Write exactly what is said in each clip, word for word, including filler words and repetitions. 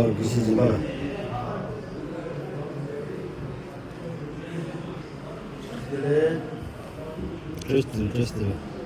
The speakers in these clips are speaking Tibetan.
དགེ་བཤེས་སྦྱིན་པ་ལགས། དེ་ལས། བཀྲ་ཤིས་བདེ་ལེགས། བཀྲ་ཤིས་བདེ་ལེགས།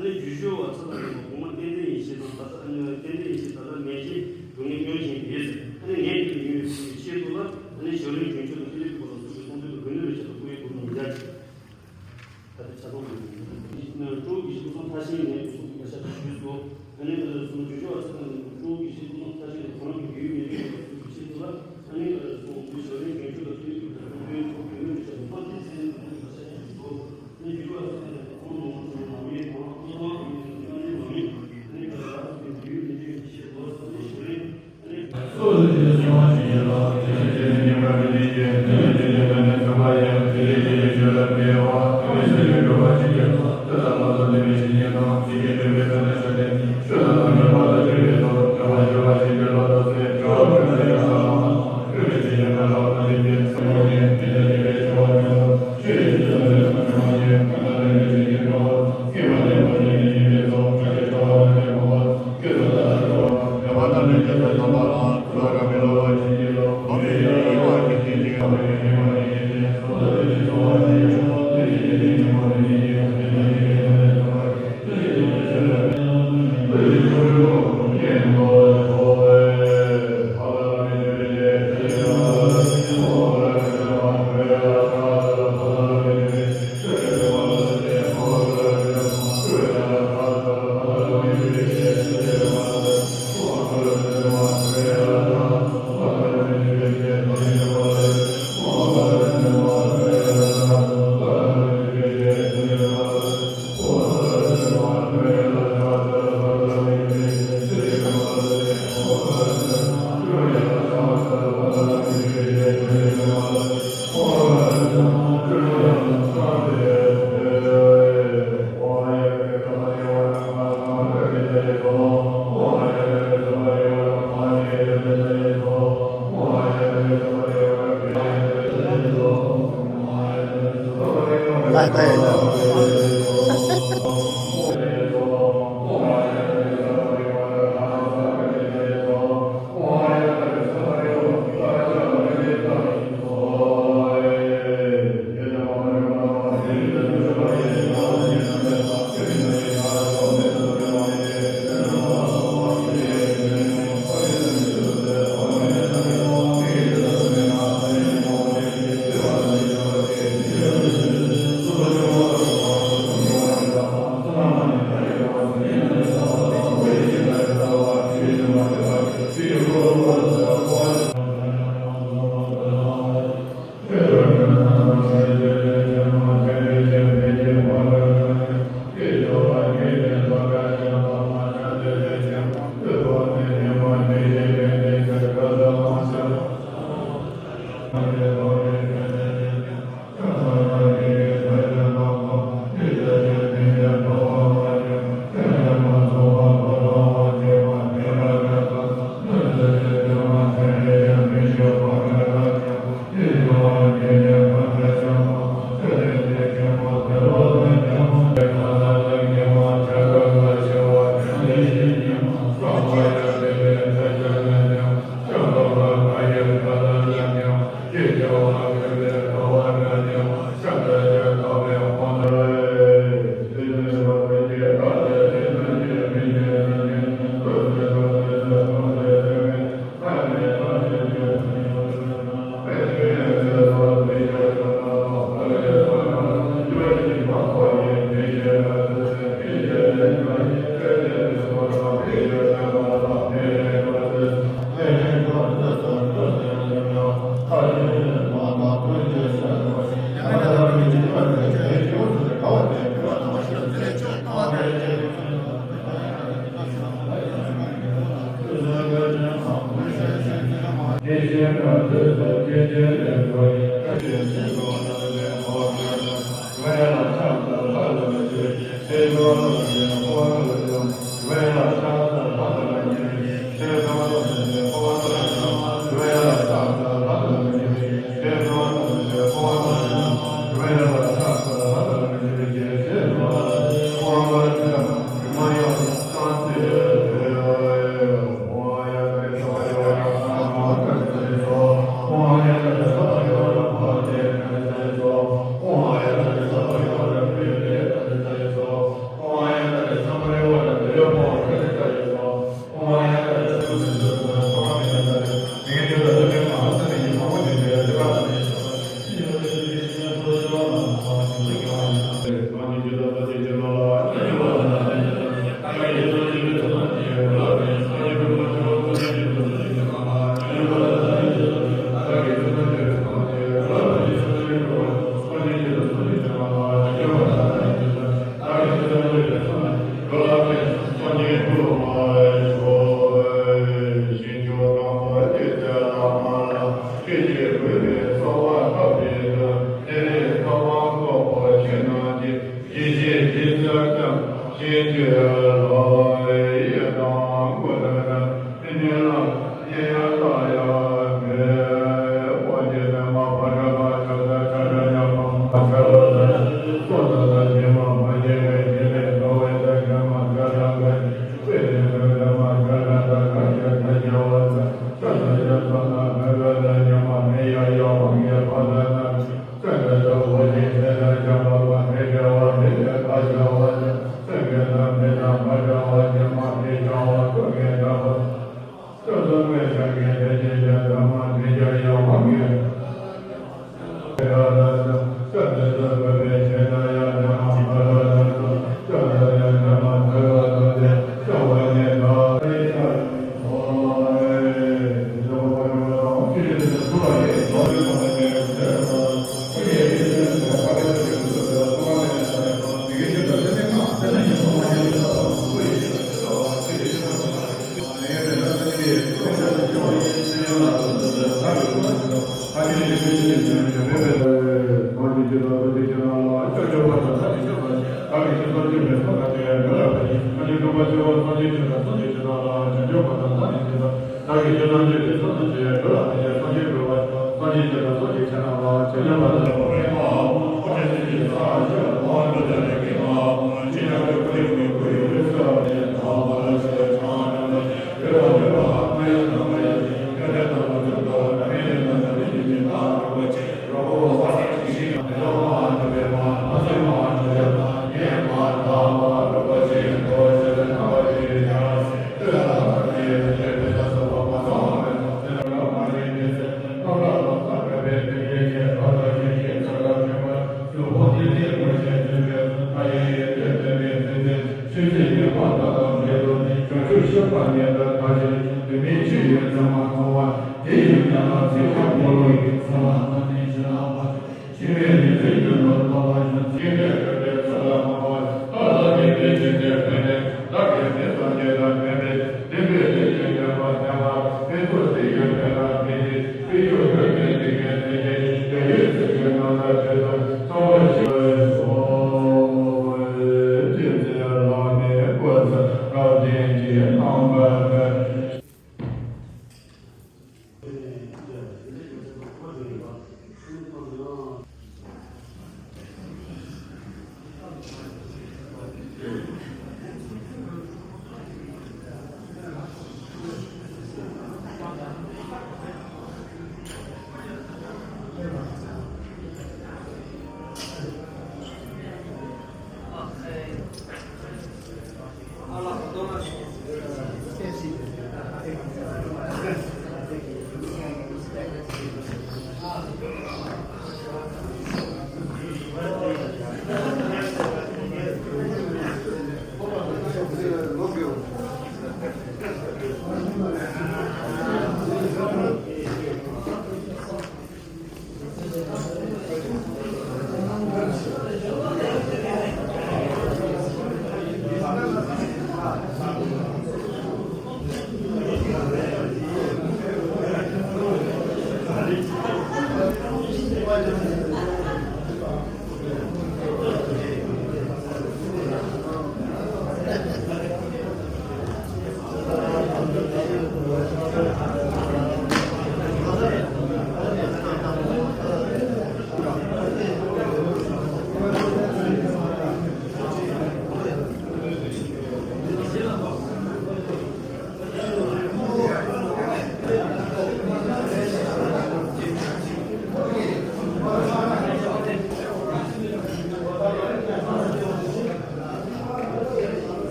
ཨ་ནི་རྒྱུ་ཆོས་བ་ཚ་ལ་ནི་གོང་མ་བསྟན་འཛིན་ཡེ་ཤེས་དང་ད་ལྟ་ཨ་ནི་བསྟན་འཛིན་ཡེ་ཤེས་ད་ལྟ་ནད་གཞི་སྡུག་བསྔལ་མྱོང་བཞིན་ཡོད་ཟེར། ཨ་ནི་ངས་ཀྱི་ཡོད་ཟེར་བའི་ཆེད་དུ་ལ་ཨ་ནི་ཞབས་རིམ་རྒྱུན་མཆོད་དང་ཏི་ལི་སྐོར་ལ་སོགས་པའི་ཚོགས་འདུ་དང་དགོན་སྡེ་ལ་ཆེད་དུ་སྐུ་ཡི་སྐུ་གྲོངས་མི་འཇགས། ད་ལྟ་ཆ་ཚང་མ་ཡིན། ཀྲོའུ་དགེ་བཤེས་སྐུ་ཚང་ཐར་ཤིང་ནས་འདུག་སོགས་ཀྱི་བཀའ་ཤག་ཞུས་སོ། ཨ་ནི་ཨ་སོང་རྒྱུ་ཆོས་བ་ཚ་ལ་ནི་ཀྲོའུ་དགེ་བཤེས་སྐུ་ཚང་ཐར་ཤིང་ནས་ཁོ་རང་གི་ཡུལ་མི་འདུག་ཡོད་པ་སོགས་ཀྱི་ཆེད་དུ་ལ་ཨ་ནི་ཨ་སོང་རྒྱུ་ཞབས་རིམ་རྒྱུན་མཆོད་དང་ཏི་ལི་སྐོར་ལ་སོགས་པའི་ཚོགས་འདུའི་ཚོགས་དགོན་སྡེ་ལ་ཆེད་དུ་ཐམས་ཅད་མཚན་ནས་འདུག་བཀའ་ཤག་ཞུས་སོ། ཨ་ནི་རྒྱུ་ཆོས་བ་ཚ་ལ་ནི་ཁོང་རྣམས་ཀྱི་ནང་མི་དང་ཁོང་ཚོ་ཨ་ནི་ནང་མི་ཨ་ནི་ད་ལྟ་སོང་རྒྱུ་ཡུལ་མི་འདུག་ཡོད་པ་ཆེད་དུ་ཨ་སོང་རྒྱུ་ཞབས་རིམ།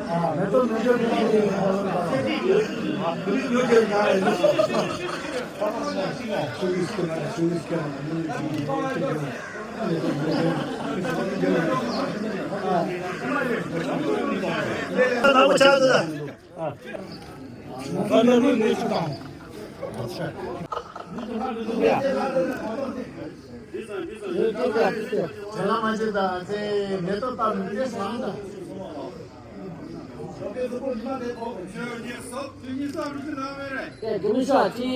དེ་ལ་མ་བྱེད་ད་ཚེ་མེ་ཏོག་བཏབ་ནས་དེ་བཟང་ད། དེ་ནས་ད་ལྟ་འདི་ལ་སྤྱིར་བཏང་ང་ཚོ་ནས་ལོ་གཅིག་གཉིས་ཀྱི་རིང་ལ་ད་ནི་འཛིན་གྲྭ་འདི་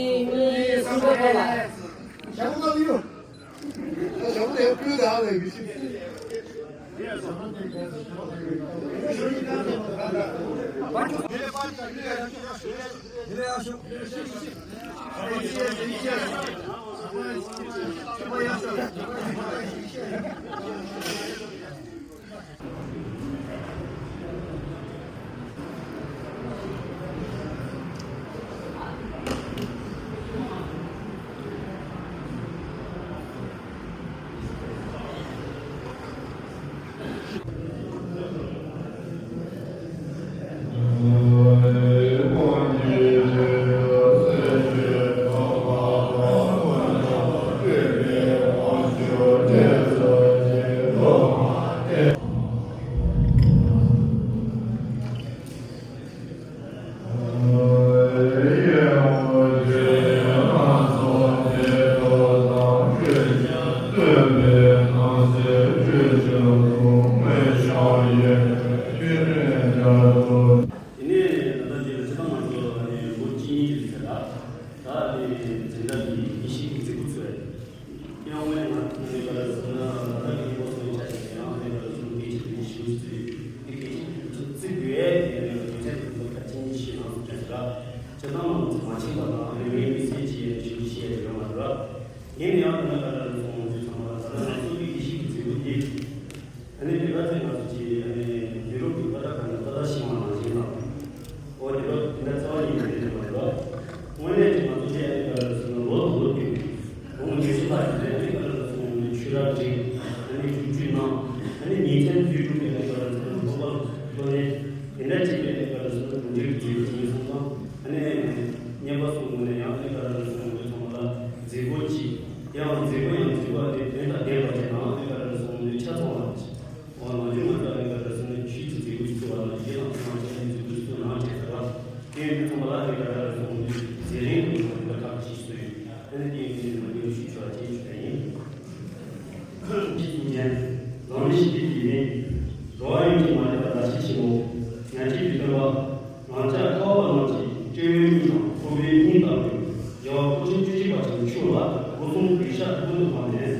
ཡེ་ཤེས་ཀྱི་མཛད་སྒོ་ཚོགས། དེ་ཡང་ངས་ང་ཚོ་ནས་ག་རེ་ཟེར་ན་ད་ལྟ་གི་སློབ་གསོའི་ཆ་ནས་ཡང་ནས་ག་རེ་ཟེར་ན་དེའི་ཆེད་དུ་ཞིབ་འཇུག་བྱས་དེ་གལ་ཆེན་པོ་བརྩི་དགོས་ཡ་དེ་ཡང་ནས་དོན་ཚན་དེ་ཚོ་གལ་ཆེན་ཞིག་ནང་དུ་དྲན་ཟེར་ར། སྤྱིར་བཏང་ང་ཚོ་མ་ཕྱིན་པ་དང་ནི་ངའི་མི་ཚེ་གཅིག་ཡང་ཞིབ་འཇུག་བྱས་ཡ་ཡོད་མ་རེད་ར། ཡིན་ན་ཡང་ད་ལྟ་ག་རེ་ཟེར་ན་ང་ཚོ་ཚང་མ་ད་ལྟ་ང་ཚོ་གི་ཡེ་ཤེས་ཀྱི་མཛད་སྒོ་འདི། ཨ་ནི་དེ་ག་ཚོད་ང་ཚོ་ཀྱིས་ཨ་ནི་ཡུ་རོབ་ཀྱི་ཀ་ཏ་ཀ་ནི་ཀ་ཏ་ཤི་མ་ནང་བཞིན་དང་། འོ་དེ་ལོ་དེ་འདྲ་རྩ་བ་ཉིད་ནས་རེད་མ་རེད་པ། དངོས་གནས་ཀྱི་ང་ཚོ་ཀྱིས་ཨ་ནི་ག་རེ་ཟེར་ན་ལོ་དང་ལོ་རྒྱུས་ཀྱི་ལོ་ངོ་ཉི་ཤུ་ལྷག་གི་རིང་ཨ་ནི་ག་རེ་ཟེར་ན་ཆོས་ར་སྒྲིག་ཨ་ནི་བསྒྱུར་བཅོས་གནང་ཨ་ནི་ཉིན་མཚན་དུས་དྲུག་གི་ཨ་ནི་ག་རེ་ཟེར་ན་སློབ་པ་སློབ་གཉེར་དེ་འདྲ་བྱས་པའི་ཨ་ནི་ག་རེ་ཟེར་ན་གྲུབ་འབྲས་ཀྱི་མཛད་སྒོ་ཅིག་ཡིན་སོང་ཙང་ཨ་ནི་སྙན་པ་སོང་ངོ་ནས་ཡང་ཨ་ནི་ག་རེ་ཟེར་ན་ཚང་མ་ལ་མཛད་སྒོ་ཅིག་ཡང་མཛད་སྒོ་ཡང་མཛད་སྒོ་ཨ་ནི་དོན་དང་ལྡན་པ་ཅིག་དང་ཨ་ནི་ག་རེ་ཟེར་ན་ཆ་ཚང་བ་ཅིག་འོ་ནང་ཆོས་ང་ཚོ་ཨ་ནི་ག་རེ་ཟེར་ན་ཆོས་ཀྱི་མཛད་སྒོ་ཞིག་ཚོགས་པ་དང་ཡིད་དང་ཚང་མ་བྱས་ནས་མཛད་སྒོ་ཞིག་ཚོགས་གནང་བྱས་ཟེར་བ། དེ་ཡིན་དུས་ཚང་མ་ལ་ཨ་ནི་ག་རེ་ཟེར་ན་མཛད་རིམ་དུ་མ་འདུག་པ་ཁག་ཅིག་སོ་ཡོད། ཨ་ནི་དེ་ཡིན་དུས་མ་འདུག་ཞུ་ཆོག་ཅེས་ཞུ་བ་ཡིན། ཁྱེད་ཚོ་མཁྱེན། ལམ་རིམ་ཞི་བདེ་དེ་ནི་འགྲོ་བ་ཡོངས་ཀྱི་མ་ལུས་པ་ཟླ་ཕྱེད་ཆེན་མོ། ཉ་རྗེ་རྗེ་བཙུན་པ། རང་ཅག་ཁ་བ་པ་རྣམས་ཀྱི་སྤྱོད་ཡུལ་གཉིས་དང་ཐོབ་པའི་གཉིས་ལྟ་བུའི་རྒྱལ་བ་སྐུ་ཕྲེང་བཅུ་གཅིག་པ་ཞིག་མཆོག་ལ་སྒོ་གསུམ་གུས་ཞབས་སྔོན་དུ་བབས་ནས།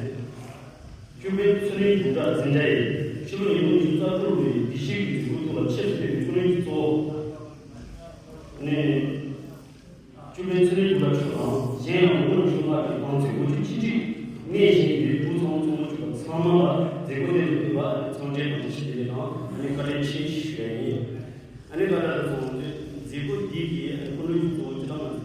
བཅུ་པའི་ཚེ་རིང་སྒྲུང་གྲགས་འཛིན་གྲྭ་ཡི་ཕྱི་ལོ་ཉིས་སྟོང་ཉི་ཤུ་རྩ་དྲུག་ལོའི་དགེ་བཤེས་ཀྱི་མཛད་སྒོའི་ཐོག་ལ་ཆེད་དུ་ཕེབས་པའི་ཚོགས་གཙོ་ནས། བཅུ་པའི་ཚེ་རིང་སྒྲུང་གྲགས་མཆོག་དང་གཞན་ཡང་མི་ལོ་མཆོག་ལྷག་གིས་བང་མཛོད་དགུ་བཅུ་གཅིག་གནས་བཞེངས་ཡོད་དུས་ཚང་ཚོགས་མི་བཅུ་པ་ཚང་མ་ལ་མཛད་སྒོ་དེ་ལ་ཕེབས་པ་འཚམས་འདྲིའི་བཀྲ་ཤིས་བདེ་ལེགས་དང་ཨ་ནི་བཀའ་དྲིན་ཆེ་ཞུ་ཡ་ཡིན། ཨ་ནི་ག་རེ་རེད་སོང་དུས་མཛད་སྒོ་འདི་གི་ཨ་ནི་སྐུ་མགྲོན་གཙོ་བོ་ཅི་ལྟར་ང་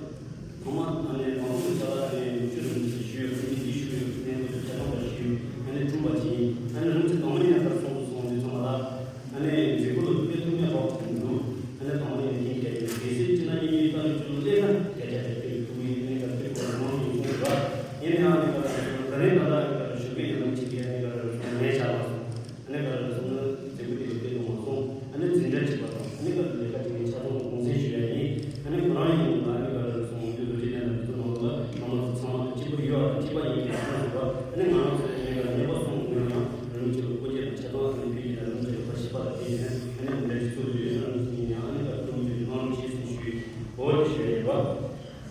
ཚོ་ཚང་མ་ཨ་ནི་མང་ཚོགས་ཀྱི་ཆ་ལ་ཨ་ནི་ནུབ་ཕྱོགས་རིན་པོ་ཆེ་ཞུས་ཡོད། ཨ་ནི་འདི་ཞུས་ཡོད། ཨ་ནི་ང་ཚོ་ཆ་ཚང་བ་ཞུས་ཡོད། ཨ་ནི་བསྐྲུན་པ་ཅིག་ཡིན། ཨ་ནི་རིན་པོ་ཆེ་དང་པོ་ནས་ཡང་ག་རེ་གསུངས་སོང་དུས་ཚང་མ་ལ་ཨ་ནི་མཛད་སྒོ་ལ་ཐུགས་ཕན་ཐུགས་ཉམས་རོགས་ཟེར་གྱི་འདུག་ཨ་ནི་དང་པོ་ནས་ཡང་དེ་གལ་ཡིན། གལ་སྲིད་སྤྱི་ན་གཉིས་གཉིས་ལྟ་རུ་ཅུང་སླེབས་ན་བརྒྱ་ཆ་བརྒྱ་ཕེབས་ཐུབ་ཀྱི་ཡིན། ཨ་ནི་ང་ཚོས་གོ་སྒྲིག་གནང་གི་ཡིན་གསུངས་འདུག་ཡིན་ནའང་ཨ་ནི་ག་རེ་ད་རིང་ད་ལྟ་ཨ་ནི་ག་རེ་ཞུ་མཁན་ཡིན་ན་ཅིག་གིས་ཨ་ནི་ག་རེ་ལན་ཆགས་པ་སོང་། ཨ་ནི་ག་རེ་ལ་སོང་ན་མཛད་སྒོ་དེ་སྤེལ་དུ་མ་སོང་། ཨ་ནི་འཛིན་གྲྭ་གཅིག་པ་དང་ཨ་ནི་ག་རེ་ལས་ཀ་དེ་ནས་ཆ་ཚང་དགོངས་སེལ་ཞུ་ཡ་ཡིན། ཨ་ནི་ཁོ་རང་ཡིན་ལ་ཨ་ནི་ག་རེ་ལ་སོང་དུས་ལོ་རྒྱུས་ལྡན་ལ་མི་ཚོ་ནང་ལ་ང་རང་ཚོ་ཚང་མ་གཅིག་པ་ཡོད་ཨ་གཅིག་པ་ཡིན་པའི་ཁོང་ཚོ་ལ་ཨ་ནི་ང་རང་ཚོ་ཨ་ནི་ག་རེ་ངེས་པ་སོང་དགོས་ན་རང་ཚོ་ལ་སྐུ་སྐྱེ་དང་ཆ་ཚང་ཨ་ནི་ཕུལ་གྱི་ན་རང་ཚོ་ལ་ཁ་ཞིབ་པ་ལ་བརྟེན་ནས་ཨ་ནི་འདི་འདྲ་ཞིག་ཚོགས་དུས་ཨ་ནི་ཚོ་ཡིན་ཡང་ཨ་ནི་ག་རེ་ཁོང་ཚོས་གནང་རོགས་བྱེད་ཟེར་ཞུ་ཡི་འོ་དེ་ཞུ་ཡ་ཡིན་པ།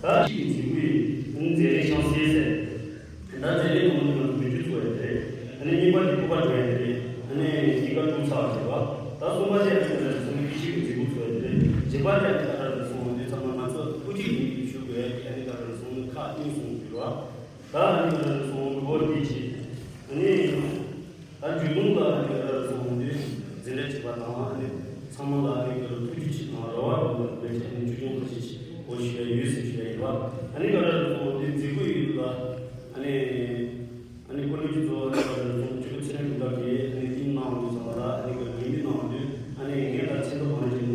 ད་གཅིག་གི་མཛད་སྒོའི་མཛད་རིམ་བཤམས་གསལ་ཟེར། ད་མཛད་རིམ་དང་པོ་དེ་ང་ཚོ་མུ་མཐུད་ཚོགས་ཡ་དེ་རེད། ཨ་ནི་གཉིས་པ་དེ་སྐུ་པར་འདོན་ཡ་དེ་རེད། ཨ་ནི་གཉིས་ཀ་གྲུབ་ཚར་བ་རེད་བ། ད་གསུམ་པ་དེ་ཨ་ནི་ང་ཚོ་ཡེ་ཤེས་ཀྱི་མཛད་སྒོ་ཚོགས་ཡ་དེ་རེད། བཞི་པ་དེ་ཨ་ནི་ག་རེ་རེད་སོང་དུས་ཚང་མ་ང་ཚོ་སྐུ་ཁྲིད་ཡིན་ཞུ་དགོས་ཡ་དེ་ཨ་ནི་ག་རེ་རེད་སོང་ནི་ཁག་གཉིས་སོང་ཡོད་བ། ད་ཨ་ནི་ག་རེ་རེད་སོང་ནི་སྐོར་འདི་བྱེད། ཨ་ནི། ད་རྒྱུན་དུ་ལ་ཨ་ནི་ག་རེ་རེད་སོང་དུས་འཛིན་གྲྭ་གཅིག་པ་དང་ཨ་ནི་ཚང་མ་ལ་ཨ་ནི་ག་རེ་ཐུགས་རྗེ་ཆེ་དང་རེ་བ་རེ་བ་འདོན་བྱས་ཨ་ནི་ཆོས་སྐྱོང་ཁ་ཤས་ཤིག་འོ་ཞུ་ཡ་ཡོད་ཟེར་ཞུ་ཡ་ཡིན་པ། ཨ་ནི་ག་རེ་རེད་སོང་དུས་མཛད་སྒོ་ཡོད་ལ་ཨ་ནི་ཨ་ནི་སྐུ་མགྲོན་གྱི་གཙོ་བོ་ཨ་ནི་ག་རེ་རེད་སོང་སྤྱི་ཁྱབ་ཚེ་རིང་སྒྲོལ་དཀར་གྱིས་ཨ་ནི་ཏིང་གནང་དུས་ཚང་མ་ལ་ཨ་ནི་ག་རེ་ངེས་མི་གནང་དུས་ཨ་ནི་ངས་ད་མཚན་ཐོ་གང་ཞིག་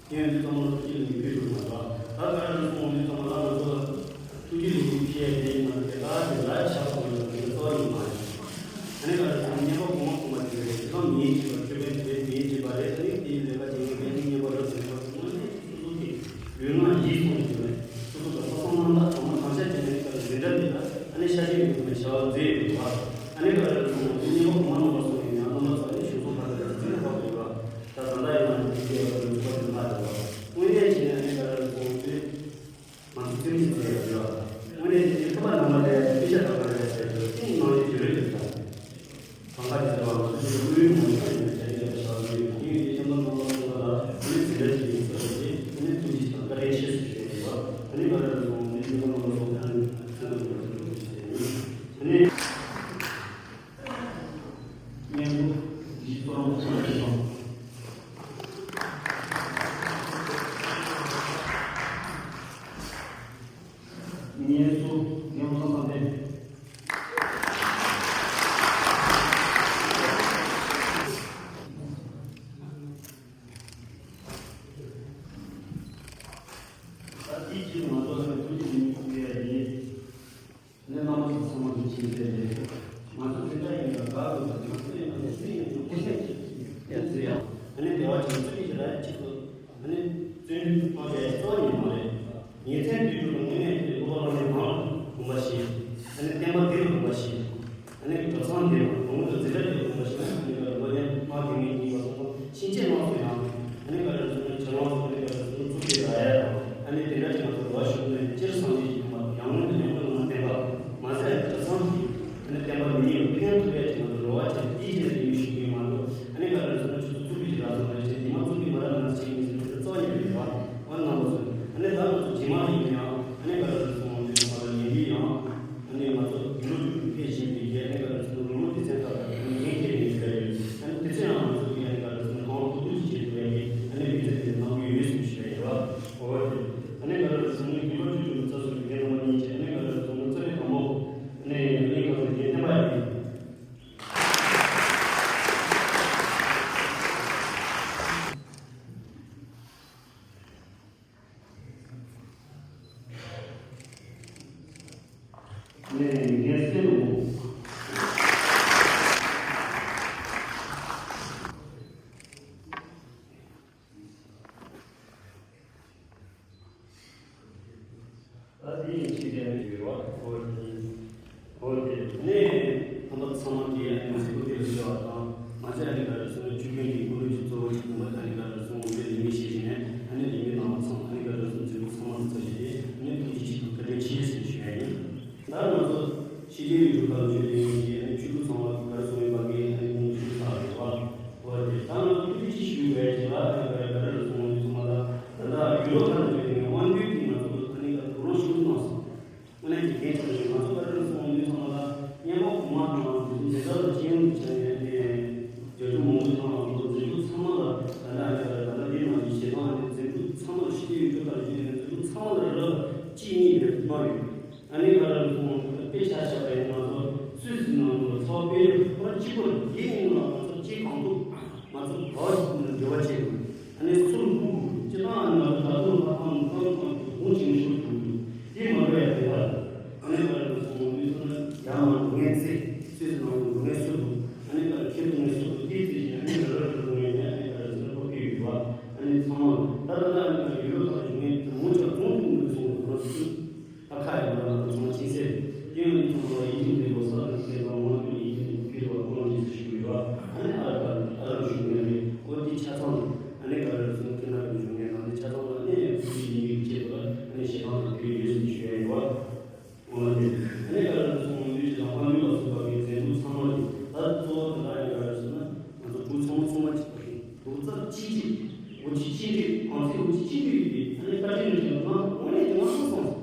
ཡོན་ཏན་ཚང་མ་ཐུགས་རྗེ་ལ་ཡིད་ཕེབས་དགོས་མ་རེད། ད་ག་རེ་གསུངས་ཡོད་ཚང་མ་ལ་ང་ཚོ་ལ་ཐུགས་རྗེ་ལ་ཡིད་ཕེབས་ཡ་དེ་ཡིན་མ་རེད། དེ་ག་དེ་ལ་ཆགས་དགོས་ཡོད་དེ་གཙོ་བོ་ཡིན་མ་རེད། ཨ་ནི་ག་རེ་གསུངས་བསྙེན་པ་གོང་མ་གོང་མ་དེ་རེད། དེ་ག་མིའི་བྱེད་པ་ཁྱོད་པའི་དེ་མིའི་བྱེད་པ་རེད། ཨ་ནི་དེའི་ལས་ཀ་བྱེད་མཁན་དེ་བསྙེན་པ་རེད་ཟེར་བ་དངོས་གནས་སོ་སོ་གི་ལུས་ངག་ཡིད་གསུམ་གྱི་རེད། སོ་སོ་གི་ལྷག་བསམ་རྣམ་དག་ཚང་མ་གང་ཤར་བྱས་ནས་ག་རེ་འདི་འདྲ་འདི་ལ་ཨ་ནི་ཤ་ཞེན་ཡོད་མེད་བྱ་བ་མཛད་ཡོད་པ། ཨ་ནི་ག་རེ་གསུངས་བསྙེན་པ་གོང་མ་གོང་མ་གསུངས་ཡོད་ན་རྣམ་པ་ཚོ་ཨ་ནི་གཞུང་ཚོགས་ཁ་ཐུག་ལ་རྩིས་ལ་ཕབ་དགོས་པ། ད་ད་ལྟ་ཡིན་ན་དེ་གའི་བར་དུ་འཚོ་བ་དེ་མ་དང་བ། དངོས་གནས་བྱས་ན་ཨ་ནི་ག་རེ་གསུངས་དུས་ང་ཚོ་བཙུན་མི་ཚོ་ཡོད་ལ། དངོས་གནས་དེ་ནི་ཐུབ་པ་རྣམ་པ་ལས་དཔེ་ཆ་ལྟ་བ་རེད་ཟེར་དུས་ཏིང་ནང་ཡོད་ཀྱི་རེད་ལ། གང་ག་དེ་ལ་ང་ཚོ་ཀུན་ངོ་ཡོད་ནས་བྱ་ཡི་ལ་བྱ་བ་ཡོད་ཀྱི་ཡོད་ཀྱི་ཤམ་པ་རྣམ་པ་ཚོ་ལ་ཨ་ནི་དེ་འདྲ་ཞིག་ཡིན་ཟེར་བ་དེ་ཨ་ནི་ཐུགས་རྗེ་ཆེ་དང་བཀའ་དྲིན་ཆེ་ཟེར་ཞུ་ཡ་ཡོད་པ། ཨ་ནི་ག་རེ་གསུངས་དེ་ཤམ་པ་རྣམ་པ་ཚོ་ཨ་ནི་ཐུགས་རྗེ་ཆེ་ཟེར་ཡ་ཡིན། ཨ་ནི། སྙན་པོ་འདི་གཙོ་བོ་ཆེ་བ་ཞིག་དང་། སྙན་སུ་ཡང་ཁ་ས་ལྡན། ད་འདི་ཕྱིར་ང་ཚོ་ལ་ཐུགས་རྗེ་ཆེ་ཞུ་ཡ་ཡིན། ནས་རྣམ་པ་ཚོ་ཚང་མ་གི་ཆེད་དུ་ལས་ང་ཚོ་དེ་འདྲ་ཡིན་ལ་དགའ་དགོས་པ་དང་སེམས་ཡོད་པ་སེམས་ཡོད་པ་སེམས་ཡོད་པ་ཟེར་ཡང་ཨ་ནི་དེ་བ་ཅིག་ཚུལ་གྱི་ར་གཅིག་ཏུ་ཨ་ནི་བརྩོན་འགྲུས་གཏོང་བའི་གཙོ་བོ་ཡིན་མ་རེད། ཉིན་མཚན་དུས་དྲུག་ལ་དངོས་གནས་ཀྱི་སློབ་པ་སློབ་མའི་ངང་ལ་དགོངས་པ་བཞེས། ཨ་ནི་བསྟན་པ་འདི་ལ་དགོངས་པ་བཞེས། ཨ་ནི་གྲྭ་ཚང་འདི་ལ་དགོངས་པ་འཛིན་གྲྭ་འདི་ལ་དགོངས་པ་བཞེས་ན་ཨ་ནི་ལོ་ཡན་མ་དེ་ངའི་ཉིན་པ་སོང་ཙང་ཕྱིན་ཆད་ལོགས་སུ་ཡང་། ཨ་ནི་ག་རེ་ཟེར་ན་བྱ་ལོངས་སུ་ཨ་ནི་ག་རེ་ཟེར་ན་ཚུགས་ཀྱི་ར་ཡ་དང་ཨ་ནི་དེ་འདྲ་ཅིག་ང་ཚོ་རོ་ཤུགས་ནས་སྤྱིར་སངས་རྒྱས་ཀྱི་ཡོད་མ་གཏོགས་ཡང་སྔོན་དུ་ཡང་སྔོན་ལ་བསྟན་པ་མ་ཟད་གྲྭ་ཚང་གི་ཨ་ནི་བསྟན་པ་མི་ཉིད་ལ་ཕན་ཐོགས་ཡ་ཅིག་ང་ཚོ་རོ་བ་ཅན་དེའི་ཆེད་ནས་དེ་མི་ཞུགས་ཀྱི་ཡོད་མ་གཏོགས་ཨ་ནི་ག་རེ་ཟེར་ན་ཆུ་ཚོད་ཚུགས་ཀྱི་ར་སོང་རེ་ཆེ་དེ་མ་ཚུགས་ཀྱི་མ་ར་ང་ཚོ་ཅིག་མི་ཟེར་ན་རྩ་བ་ཉིད་ནས་ཡོད་པ་ཨ་ནི་རྣམ་པ་ཚོ་ཨ་ནི་ད་ང་ཚོ་རྗེས་མ་ཡིན་ན་ཡང་ཨ་ནི་ག་རེ་ཟེར་སོང་ཨ་ནི་ང་ཚོ་ལས་འགུལ་ཡང་། ཨ་ནི་ང་ཚོ་དགུན་ལོ་དྲུག་ཏུ་ཕེབས་བཞིན་པའི་རྒྱལ་ནས་ག་རེ་ཟེར་ན་ལོ་ལོ་སྡེ་ཚན་ཁག་ལ་ཨ་ནི་འགན་འཁྱེར་ནས་ཡོད་པ་ཡིན། ཨ་ནི་དེ་ཚོ་ཡང་ང་ཚོ་གི་ཨ་ནི་ག་རེ་ཟེར་ན་གང་ཐུབ་ཐུབ་ཀྱིས་བྱེད་ཐུབ་ཡ་གི་ཨ་ནི་མི་ཚེ་འདི་གནང་གི་ཡོད་ཟེར་ཞུ་ཡ་ཡིན་པ། འོ་བ་དེ་ཨ་ནི་ག་རེ་ཟེར་ན་དགུན་ལོ་བཅུ་དྲུག་ལ་རྩ་ཟུར་གྱི་རྒན་རྣམ་པ་གཉིས་ཀྱིས་ཨ་ནི་ག་རེ་ཟེར་ན་རྩ་བའི་དང་པོ་ཨ་ནི་ཨ་ནི་ག་རེ་ཟེར་རྒན་བསྟན་པ་ཡིན། ནས་ངས་གསན་འདུག་ད་དེ་ཡིན་ཕྱིར་ཡང་ཡོད་རོགས་འོ་དེ་འོ་དེ་ནས་ཁམས་པ་ཚང་མ་གིས་ཨ་ནི་མཛད་སྒོ་དེ་ལ་བཞུགས་པ་དང་མ་ཚད་ཨ་ནི་ག་རེ་ཟེར་ན་ཆོས་རྒྱུན་གྱི་ཀུན་སློང་གི་གཙོ་བོ་ཞིག་ཡིན་པ་ཨ་ནི་ག་རེ་ཟེར་ན་འོ་དེ་ལས་མི་ཤེས་ཤིང་ནས་ཨ་ནི་ལས་མི་ནང་ཚང་ཨ་ནི་ག་རེ་ཟེར་ན་མཛད་སྒོ་ཚང་མ་ལ་ཚ་ཞིག་དེ་ཨ་ནི་ཐུགས་རྗེ་ཆེ་དང་བཀའ་དྲིན་ཆེ་ཟེར་ཞུ་ཡ་ཡིན། ད་ང་ཚོ་ཕྱི་རྒྱལ་ཡུལ་གྲུ་ཁག་ལ་བཞུགས་བསྡད་མཁན་གྱི་ཨ་ནི་ཆོས་སྐུ་ཚང་མ་ག་རེ་གསུང་ཡིན་པ་གི་ཨ་ནི་ཁོང་ཆོས་སྐུ་ཚང་རེད་བ། འོ་དེ་ད་ང་ཚོ་ཐུགས་རྗེ་ཆེ་ཞུ་བའི་རྗེས་ལ་ཨ་ནི་ག་རེ་ག་རེ་ལ་གསུང་བ་ཚང་མ་ལ་ད་ལྟ་ཡུལ་ལུང་ཁག་ལ་བཞུགས་བསྡད་མཁན་དབང་འདུས་ཀྱིས་ང་ཚོ་ལ་ཨ་ནི་ག་རེ་གོ་རོ་ཞུ་གནང་སོང་། མ་རེད། ཨ་ནི་ག་རེ་སོང་དཔེ་ཆ་བཞག་པ་ཡིན་ང་ཚོ་སུད་སི་ནང་དུ་ཚོགས་པའི་ཁོ་རང་གཅིག་པུར་དེའི་སྔོན་ལ་ང་ཚོ་གཅིག་གང་ཐུབ་ང་ཚོ་ག་བ་ཞིག་ནས་འབྲེལ་བ་བྱེད་དགོས། ཨ་ནི་ཚུར་འགུག་དགོས་སྤྱི་བཏང་ཨ་ནི་ང་ཚོ་ད་དུང་ལྷག་བསམ་བཏང་བཏང་གོང་ཅིང་ཤུགས་ཐུབ་དགོས་དེ་མ་འགྲོ་ཡ་དེ་ལ་ཨ་ནི་ག་རེ་སོང་དུས་ཚོད་ན་ཡང་ང་ཚོ་ངའི་ཚེ་སུད་སི་ནང་དུ་ངའི་སུད་སི་ཨ་ནི་ག་རེ་ཁྱེད་ཚོ་ངའི་སུད་སི་དེའི་ཚེ་ཞིག་ཨ་ནི་ག་རེ་རེ་རེ་ངའི་ཨ་ནི་ག་རེ་སུད་སི་ཁོ་ཕི་ཡོད་པ་ཨ་ནི་ཚང་མ་ད་ད་ད་ཨ་ནི་ག་རེ་ཡོད་པ་ཁ་ཞིག་ངའི་ཚེ་མོ་ཆ་ཚོང་ཐུབ་ངོས་སོང་དུས་ང་ཚོ་ད་ཁ་ཡི་ང་རང་ཚང་མ་ཅི་ཟེར། དེ་ཡང་ནི་ཚང་མ་ཡིད་ཀྱི་འདོད་པ་ས་ལ་སྐྱེས་པ་ངོ་སྤྲོད་ཡིད་ཀྱི་འདོད་པ་ཕུལ་བ་ཁོང་རྗེས་སུ་ཞུ་ཡོད། ཨ་ནི་ཨ་ར་ཨ་ར་ཞུ་ངེས་རེད། ཨོ་དེ་ཆ་ཚང་ཨ་ནི་ག་རེ་སོང་ཁྱེད་རང་གི་ཞུ་ངེས་ནང་དེ་ཆ་ཚང་ལ་ཨ་ནི་ཕུལ་ཡིན་ཡིན་ཆེད་དུ་ཨ་ནི་ཞེ་སྡང་དང་བོད་ཡོད་ཟིན་ཞུ་ཡ་ཡོད། ཨོ་དེ་ཨ་ནི་ག་རེ་སོང་ལུས་ཀྱི་ལག་པ་ལུས་ལ་སོགས་པ་གི་འཛེམ་བུ་ཚང་མ་ལས་ད་གཙོ་བོ་དེ་ལ་ཨ་ནི་ག་རེ་སོང་ན་ང་ཚོ་བུ་ཚང་མ་ཚང་མ་གཅིག་པ་རེད། བུ་ཚ་གཅིག་གཅིག་འོ་ཅི་གཅིག་རེད། ཨང་ཚིག་འོ་ཅི་གཅིག་རེད་དེ་ཨ་ནི་བཀའ་དྲིན་རེད་ང་དངོས་གནས་དེ་ང་སོང་སོང་།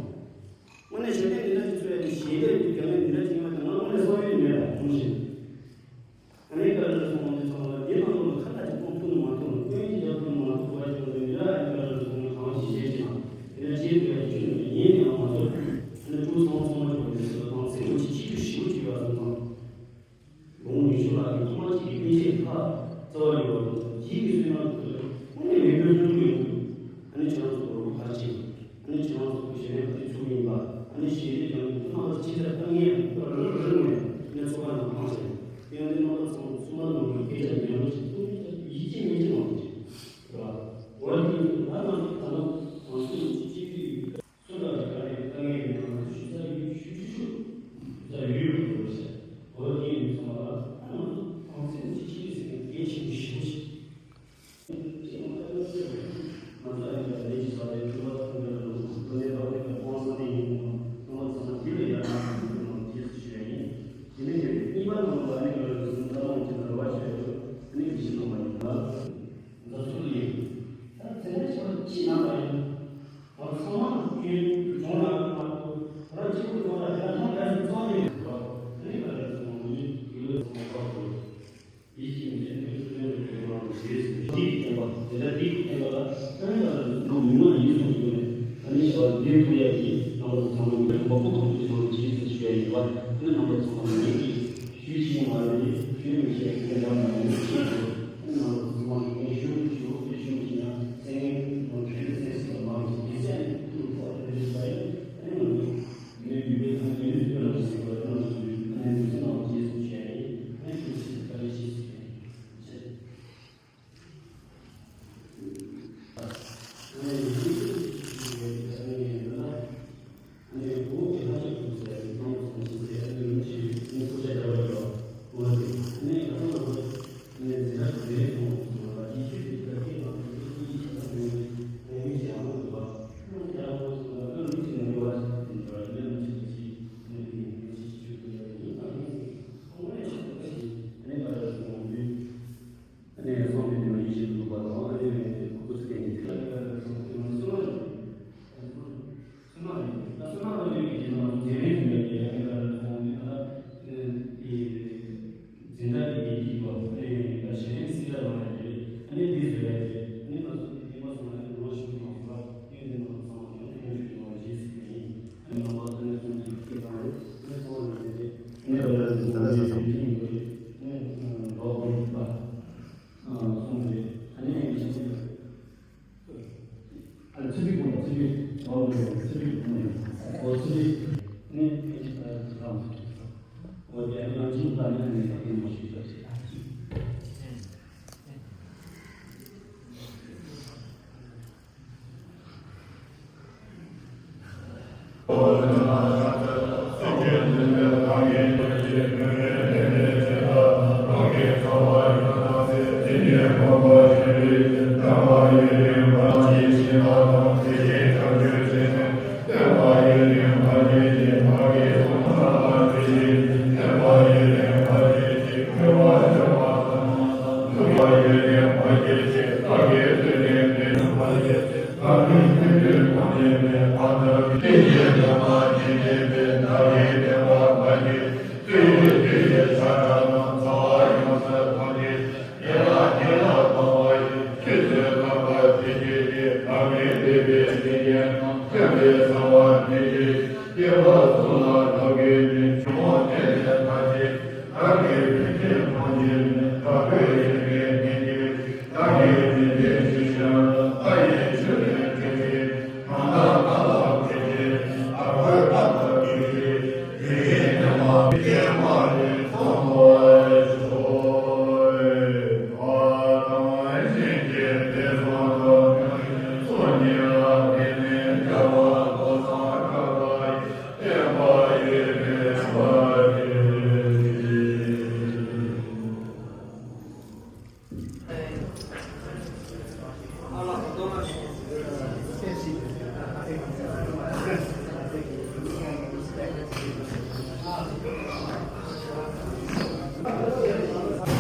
དངོས་གནས་གཞན་ལས་འདི་འདྲ་ཞིག་འཚོལ་ཡ་དེ་གཞན་ལས་ཀྱི་རྒྱ་མེད་འདི་འདྲ་ཞིག་ཡིན་པ་དེ་ང་དངོས་གནས་བསམ་ཡུལ་མེད་ལ་ཐུང་ཞིང་། ཨ་ནི་ག་རེ་སོང་བ་འདི་ཚང་མ་འདི་ནང་ལོགས་ལ་ཁ་ལྟ་ཅིག་གཏོང་ཐུབ་ནི་མ་ཐུབ་ནི་སྐྱོན་གྱི་རྒྱབ་ཐུབ་མ་ཐུབ་པ་ཞིག་ལ་འདི་འདྲ་ཨ་ནི་ག་རེ་སོང་ན་གང་ཞིག་བཤད་ཅིག་དང་དེ་འདྲ་བྱེད་དགོས་ཡ་ཅིག་ནི་ཡིན་ནའང་མ་ཚོར། ཨ་ནི་ཕྲུ་གུ་ཚང་མ་ཚང་མ་ཅིག་བ་འདི་ཚོ་དང་ཚེ་འོ་ཅིག་གཅིག་ཏུ་ཞི་བོ་ཅིག་ཡོད་སོང་ཙང་། ལུང་ཉི་ཤུ་ལྷག་གི་ཐོག་མ་གཅིག་གི་སྤུན་མཆེད་ཁག་རྩ་བ་ཡོད་པ་དང་ཡིད་ཀྱི་བསོད་ནམས་ཀྱི་ཐོག་ནས་དངོས་གནས་མི་དགོས་ལྷུན་གྲུབ་ཡོང་གི་འདུག་ཨ་ནི་ཁྱེད་རང་ཚོ་དགོས་པ་ག་རེ་བྱེད། ཨ་ནི་ཁྱེད་རང་ཚོ་གཞན་ལས་ཁ་ཐུག་ཚུགས་ཡིན་པ་ཨ་ནི་ཞལ་འདེབས་ཀྱང་མི་ཐུབ་རྣམ་པ་ཕྱི་དར་བཏང་ངེས་རང་རང་རང་ངོས་ཨ་ནི་ཚོགས་པ་ནང་ཐང་ཆེན་དེ་ཡང་འདི་རྣམ་པ་ཚང་མ་ཚུགས་མ་ནང་གི་སྐད་ཆ་ཉན་རོགས་བྱེད་ཐུབ་མིན་ཡིད་ཆེས་མེད་ཅེས་མང་པོ་བྱེད་རེད་བ། འོ་དེ་ཡིན་དུས་ང་རང་ཚོ་ད་ལོ་གང་ཤེས་ཀྱི་སྤྱི་འཐུས་ཡོད། སུ་ལ་དགའ་བའི་དཀའ་ངལ་ཡོད་ན་ང་ཚོ་ཞུ་ས་ཡོད་ཞུ་ཞུ་ཞུ་ས་ཡོད་ཡོད་འགྲོ་ཟེར། འོ་དེ་ཡིན་ཙང་ལ་ཨ་ང་ཚོ་གང་ཚེ་ཅི་ཅི་ཟེར་ནས་གལ་ཆེན་པོ་ཞེ་པོ་ཞིག་ང་ཚོ་ཨ་ནི་ལས་ཀྱི་ས་ལས་གྲུབ་པ་ཐོན་པའི་ལོ་ཚོ་ལོ་ནས་ལོ་ནས་ཀྱང་ཧང་སང་ནས་ཡིན་ནོ་ནོ་ཚང་མ་འདི་ལ་ཡར་ལངས་ཐུབ་ནོ་རྗེས་སུ་ཞུ་ཡ་ཡིན། དེ་ནས་གཉིས་པ་ནང་ལ་ཨ་ནི་ང་ཚོ་ཚང་མ་ཅི་ལ་ར་བ་ཞུ་ཡ་ཨ་ནི་གི་ཞིག་ནང་མ་ཡིན་ན། ང་ཚོ་ལས། ད་དེ་འདྲ་ཞིག་ཅི་ན་མ་ཡིན། ང་ཚང་མ་ཁྱོད་གྲོང་ལ་མ་གཏོགས་ང་གཅིག་པུ་གྲོང་ལ་རྒྱ་ཐང་རྒྱ་ཞིག་བཙོང་ནས་ཡོད་པ། ཨ་ནི་ག་རེ་སོང་ནི་ཡུལ་ལ་སོང་བ་དགོས། ཡིད་ཀྱི་མི་ཚེ་ནི་ཚུལ་ལྡན་དུ་བྱེད་པ་རང་ཞེས་ཟེར། འདི་ཡིས་བསྟན་པ་དེ་འདྲ་འདི་ཡིས་བསྟན་པ་ལ་ཨ་ནི་ག་རེ་སོང་མི་མང་ཡིད་སོང་ཡོད་ནས་ཨ་ནི་བྱ་བ་འདིར་ཕུལ་ཡ་གི་རྣམ་པ་ཚང་མ་མི་འདྲ་མང་པོ་གང་ཐུབ་ཀྱི་ཚོར་བ་ཇི་སྲིད་ཞུ་ཡ་ཡིན་པ་ཨ་ནི་རྣམ་པ་ཚང་མ་ངེད་ཀྱིས། ཞུས་ཤིང་མ་རེད་ཞུས་མི་ཤེས་ཀྱི་འདྲ་མ་ཡིན་ཞེས་སོ། ཨ་ནི་ང་ཚོ་ཚང་མ་ངས་ཞུ་ཞུ་ཞུ་མི་ཤེས་ན་སེང་གེ་ང་ཚོ་ཞུ་སེང་སེང་མ་མི་ཤེས་ཀྱི་སེང་གེ་ཐུག་ཐོག་ཏུ་རེད་པ་ཡིན། ཨ་ནི་ང་ཚོ་ངས་ཡུལ་མི་ཚང་ཡུལ་མི་ཚོ་ལ་ཞིག་པ་ང་ཚོ་ཞུ་ཨ་ནི་མི་ཚེ་ནང་རྗེས་སུ་ཞུ་ཡ་ཡིན། ཨ་ནི་ཞུ་སེང་གེ་ཞེས་སུ་ཞུ་ཡ་ཡིན། ཨ་ནི་སོང་སྟེ་དེ་ནས་ཡིད་བཞིན་དུ་འདུག་པ་དང་ཨ་ནི་ཁོ་ཚོ་སྐད་ནས་དེ་ལ་སོང་སྟེ་ང་ཚོ་སོང་ན་རེད། སོང་ན་རེད། ད་སོང་ན་རེད་ཀྱི་རྗེས་ལ་ང་ཚོ་མཛད་རིམ་ཞུ་ཡ་དེ་ཡང་ཨ་ནི་ད་སོང་སྟེ་ད་ལྟ་དེ་འཛིན་གྲྭ་གི་ཡིན་གྱི་ཡོད་ཨ་ནི་ད་ཞལ་ལས་སྲིད་གྲྭ་རང་ཡ་རེད། ཨ་ནི་དེ་བཟོ་ཡ་རེད། ཨ་ནི་ང་ཚོ་དེ་མ་སོང་ན་ཨ་ནི་ང་ཞུ་གི་མ་སོང་ལ་ཡོད་དེ་ང་ཚོ་ཚང་མ་ཡང་ཐོན་ཞུ་གི་མ་རེད་ཞེས་ཟེར་གི་ཡིན། ཨ་ནི་ང་པ་ཚོ་ནས་སོང་སྟེ་ཁྱེད་རང་རེད། ཨ་ནི་སོང་ན་རེད་དེ་ཨ་ནི་ད་ལྟ་ང་ཚོ་ཞུ་གི་ཡོད་རེད། ཨ་ནི་ལོག་གི་ཡོད་པ། སོང་རེད། ཨ་ནི་ཡང་ཡིན་ཞིང་ཨ་ནི་ཚེ་རིང་ཁོང་ཚེ་རིང་ཨོ་ཚེ་རིང་ཁོང་ཨོ་ཚེ་རིང་ནི་ཨོ་དེ་ཨ་ནི་ང་ཚོ་ད་ནི་ཨ་ནི་ཨ་ནི་མ་ཞིག་ཞིག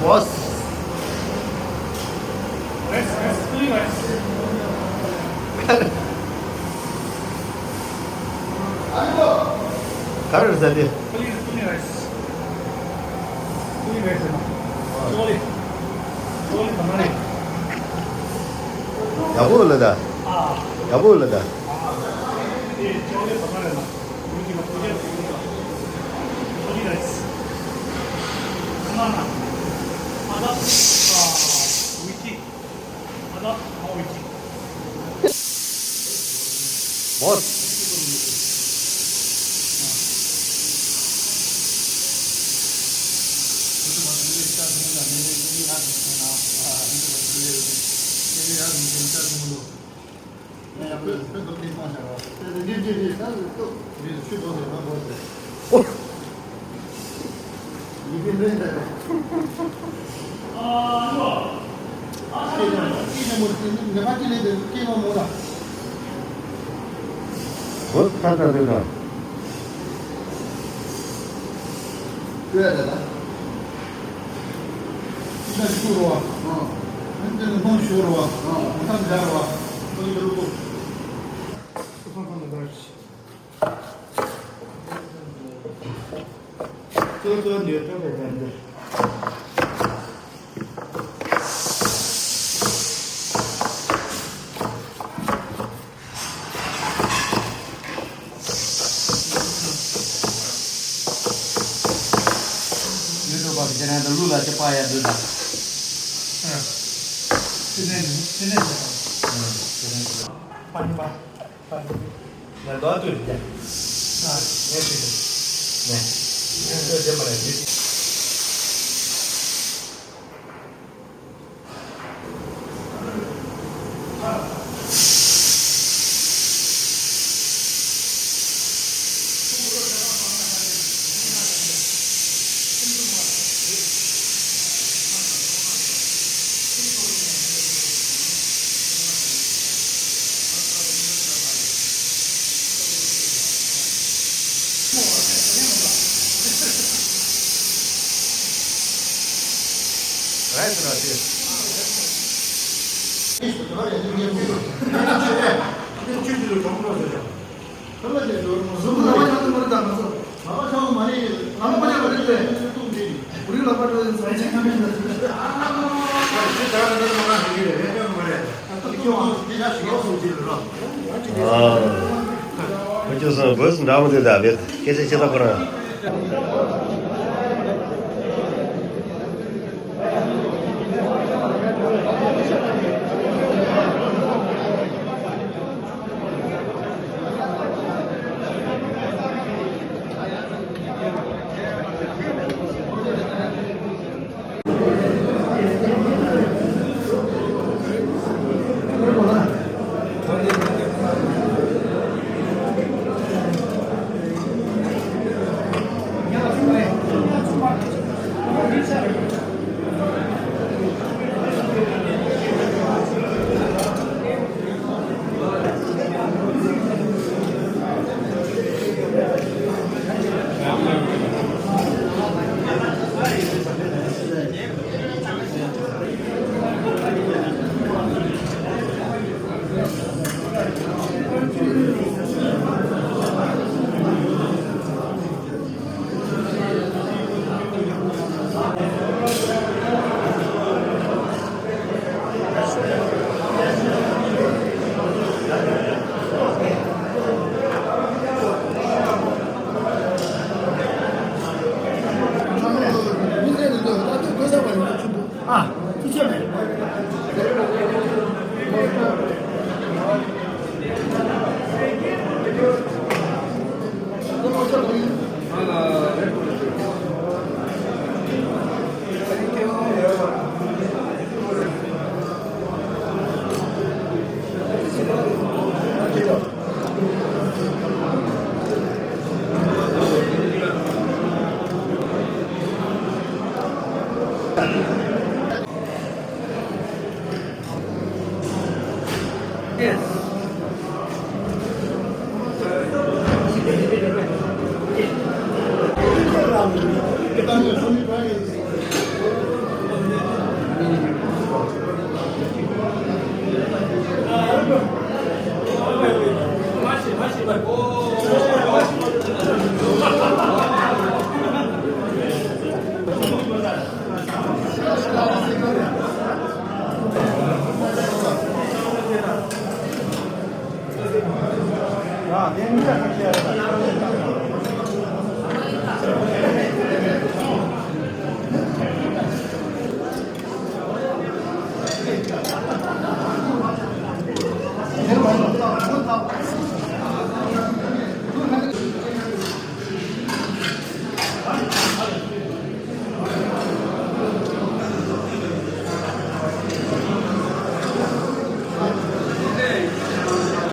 Boss. Nice, nice, really nice. ག་རེ་རེད་ཟེར་དེ། Really, really nice. Really nice. ཅོ་ལི། ཅོ་ལི་བ་མ་རེད། ཡག་པོ་ལ་ད། ཨ། ཡག་པོ་ལ་ད། ཨ། དེ་ཅོ་ལི་བ་མ་རེད་ན། Boss. ཡུལ་གྲུབ་པ་གི་ཁྱེད་རང་ཚོ་ལུག་ལ་ཅི་པ་ཡ་འདུག་ད། ཨ། ཕྱི་ནས་ནི་ཕྱི་ནས་ནི། ཨ། ཕྱི་ནས་ནི། པ་ནི་པ། པ་ནི། ང་ལོག་ཏུ་རྒྱ། ཨ། ངས་ཕྱི་ནས། ནས། ངས་ཚོད་བདེ་མ་རེད་འདི། ཨ། ཁོ་ཁྱོད་སོང་བོས་འདྲ་མོ་དེ་ད་བེད་སྐད་ཆ་ཆེ་ཐག་པ་ར།